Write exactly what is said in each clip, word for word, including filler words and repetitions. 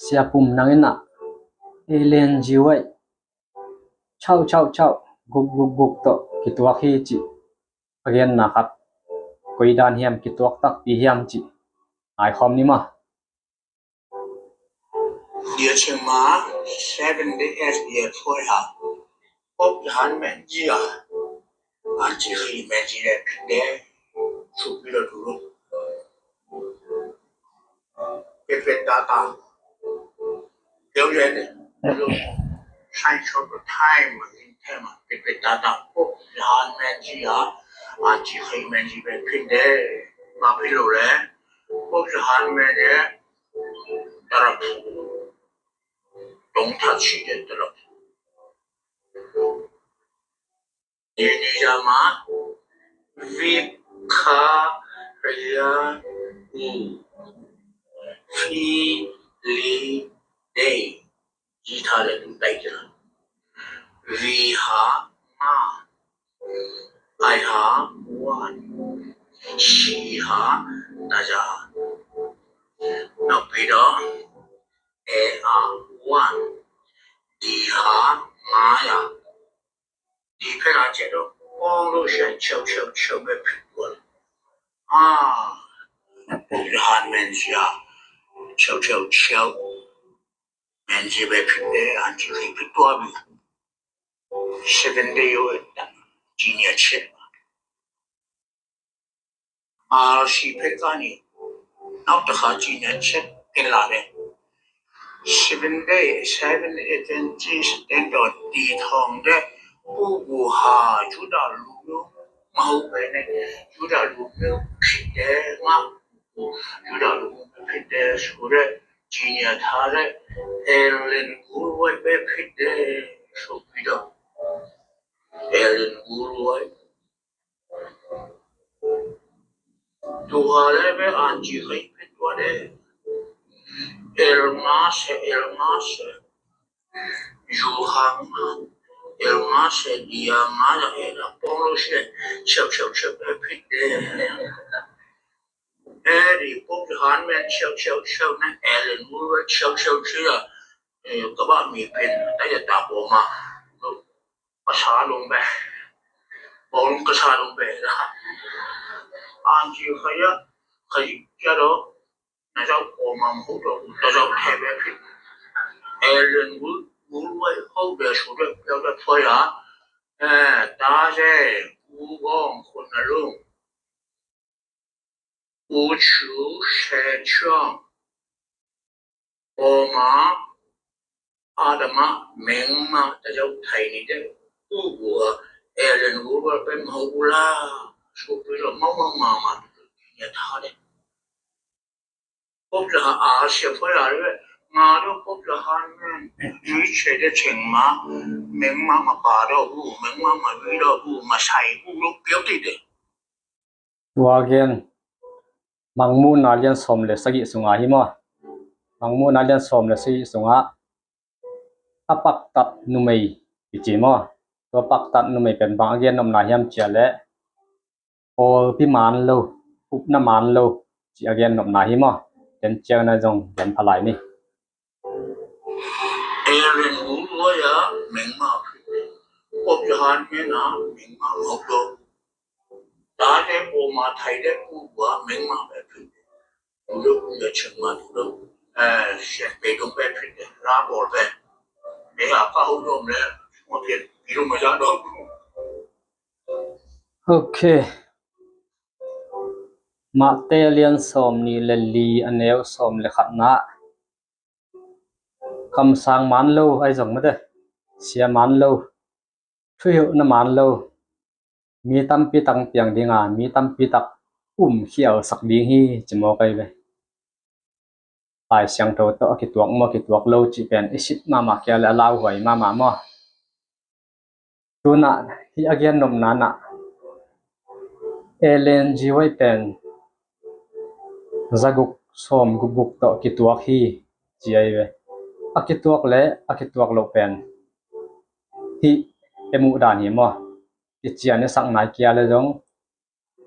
Sia Pum nang in ah Ellen G White chau chau chau guk guk guk tawh kituak hi cih a genna khat koi dan hiam, kituak takpi hiam cih ngaikhawm ni maw. Dia ching ma seven day as dia thoi ha. Pop han men dia. An chi khi men dia pinde. Supilo dulu. Pepet data. Dia dia. Sign short time in time. Pepet data. Pop han men dia. An chi khi men dia pinde. Ma pilo le. Pop han men dia. Tarap. Dong tha chi de tarap. Ini jama. Vikha ria u. Fi li de. Ji tha le tu tai jela. Vi ha ma. Ai ha wan. Shi ha ta ja. Nau pi do. E a wan. Di ha ma ya. Di phe la che do. Ong lo sha chau chau chau be phi wan. Ah. Han men sia. Chau chau chau. Men sia be phi de an chi phi tua bi. Seven day yo. Ji nia che. R C phe ka ni. Nau ta kha ji nia che. Ken la de. Seven day, seven Adventist ten dot di thong de. Pu bu ha Judah lu lu. Mau be ne. Judah lu lu. Phi de ma. Judah lu lu phi de su de. Ji nia tha de. Ellen Gulwai be phi de. Su pi do. Ellen Gulwai. Tuha le be an chi khai phi tua de. Elma se, Elma se. Yu hang ma. Elma se dia ma la e la pong lo se. Chau chau chau be phi de. E di pong han men chau chau chau na Ellen Gulwai chau chau chau ya. E, ka ba mi pen ta ya ta bo ma. Ka sa long be. Bawlung ka sa long be la. An chi khaya khai kia do. Na zau ko mam hu do. Na zau the be phi. Ellen Gulwai hu be su de pia da thoya. Eh, ta se u gong khun na lung. U chu se chuang. Oma Adama mengma ta zau thai ni de. U bua Ellen Gulwai pe mau bula. Su pi lo mau mau mau mau. Nya tha de. Pop la ha a sia pho la le. Nga do pop la han men. Yu che de cheng ma. Mengma ma pa do u. Mengma ma yu do u. Ma sai u lo pio ti de. Tua gen Mangmuhna lian sawm le sagih sungah hi maw? Mangmuhna lian sawm le sagih sungah a paktat numei kici maw? Tua paktat numei pen bang a gen nopna hiam cia le pawlpi man lo, upna man lo ci a gen nopna hi maw? Ken ciangna zong gen phalai ni. Ellen Gulwai a mengma phi. Pop Johan mena mengma mawk lo. Tate poma thai de pu bua mengma be phi. Tulo pu ya chengma tulo. Eh, sian pe dong be phi de. La bol be. Me a ka hu dom le. Mo phi. Pi lo ma ja dom. Ok. Mate lian sawm ni le li a neu sawm le khatna. Kamsang man lo ai zong mate. Sia man lo. Thuhilhna man lo. Mi tampi tak piang dinga, mi tampi tak um khial sak ding hi ci maw kai ve. Lai Siangtho tawh a kituak maw, kituak lo cih pen i sit mahmah kia le a lauhuai mahmah maw. Tunah hih a gen nopna nah Ellen G White pen zaguk sawm gukguk tawh kituak hi ci ai ve. A kituak le a kituak loh pen hih e muh dan hi maw. I cian i sak nai kia le zong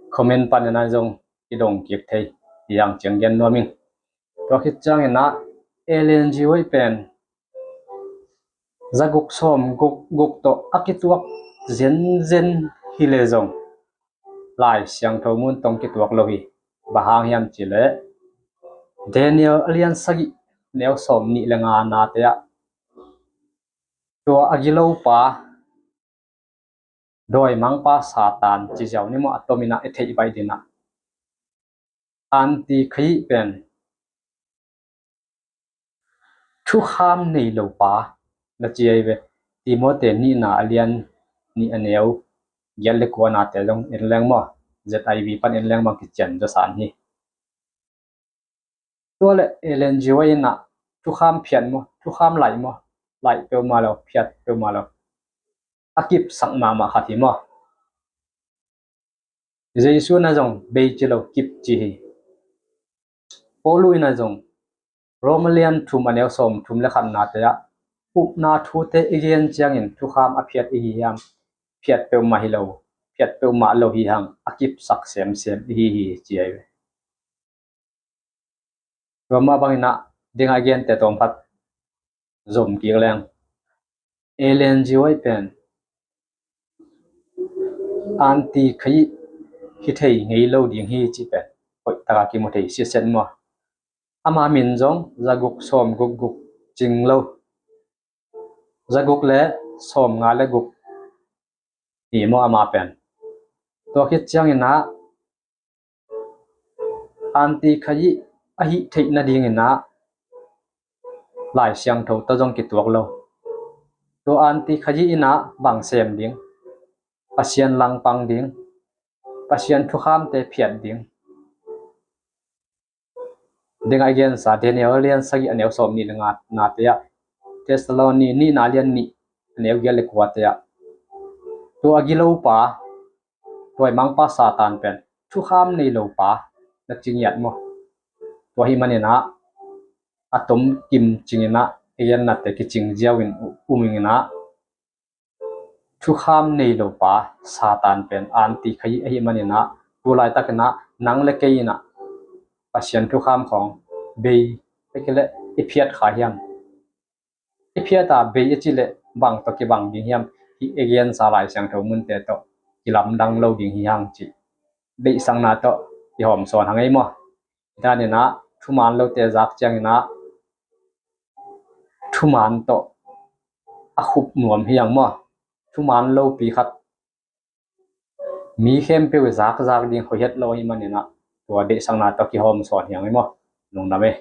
comment panin a zong i dong kik thei hi hang ciang gen nuam ing. Tua khit ciangin ah Ellen G. White pen zaguk sawm guk, guk tawh a kituak zenzen hi leh zong Lai Siangtho mun tawh kituak lo hi. Bang hang hiam cih leh Daniel a lian sagih neu sawm nih le nga nate ah tua a gilopa, dawimangpa Satan ci ziau ni maw, a tomin ah i theih baih dingin ah Antichrist pen thukham nei lo pa na ci ahi ve. Timoti nihna a lian nih a neu giat le kua nate zong en leng maw, Z I V pan en leng maw, kician zaw san hi. Tua le Ellen G. White in ah thukham phiat maw, thukham laih maw, laih peuhmah lo, phiat peuhmah lo, a kipsak mahmah khat hi maw. Jesu in ah zong bei ci lo, kip ci hi. Paulu in ah zong Roma lian thum a neu sawm thum le khat nate ah upna thute i gen ciangin thukham a phiat i hi hiam? Phiat peuhmah hi lo, phiat peuhmah lo hi hang, a kipsak semsem i hi hi ci ahi ve. Tua mah bangin ah dingah i gente tawm khat zom kik leng, Ellen G. White pen Antichrist hi thei ngei lo ding hi cih pen hoih taka kimu thei siset maw. Ama min zong zaguk sawm guk guk cing lo, zaguk le sawm nga le guk hi maw ama pen. Tua khit ciangin ah Antichrist ahih theih nadingin ah Lai Siangtho tawh zong kituak lo. Tua Antichrist in ah bang sem ding? Pasian langpang ding, Pasian thukhamte phiat ding. Dingah i gensa Daniel lian sagih a neu sawm nih le nga nate ah, Thessaloni nihna lian nih a neu giat le kuate ah tua a gilopa, dawimangpa Satan pen thukham nei lo pa na ci ngiat maw. Tua ahih manin ah a tomkim cingin ah i gennate kicing ziau in um ing in ah, thukham nei lo pa Satan pen Antichrist ahih manin ah, tu laitakin ah nang le kei in ah Pasian thukham khawng bei, ahih kei leh i phiat kha hiam? I phiat a bei i cih leh bang tawh kibang ding hiam? Hih i gensa Lai Siangtho munte tawh kilamdang lo ding hi hang cih deihsakna tawh kihawm sawn hang ei maw. Danin ah thuman lote zak ciangin ah thuman tawh a khup nuam hi hang maw. Thuman lopi khat mi khempeuh i zakzak ding hoih het lo ahih manin ah tua deihsakna tawh kihawm sawn hi hang ei maw. Lungdam ei.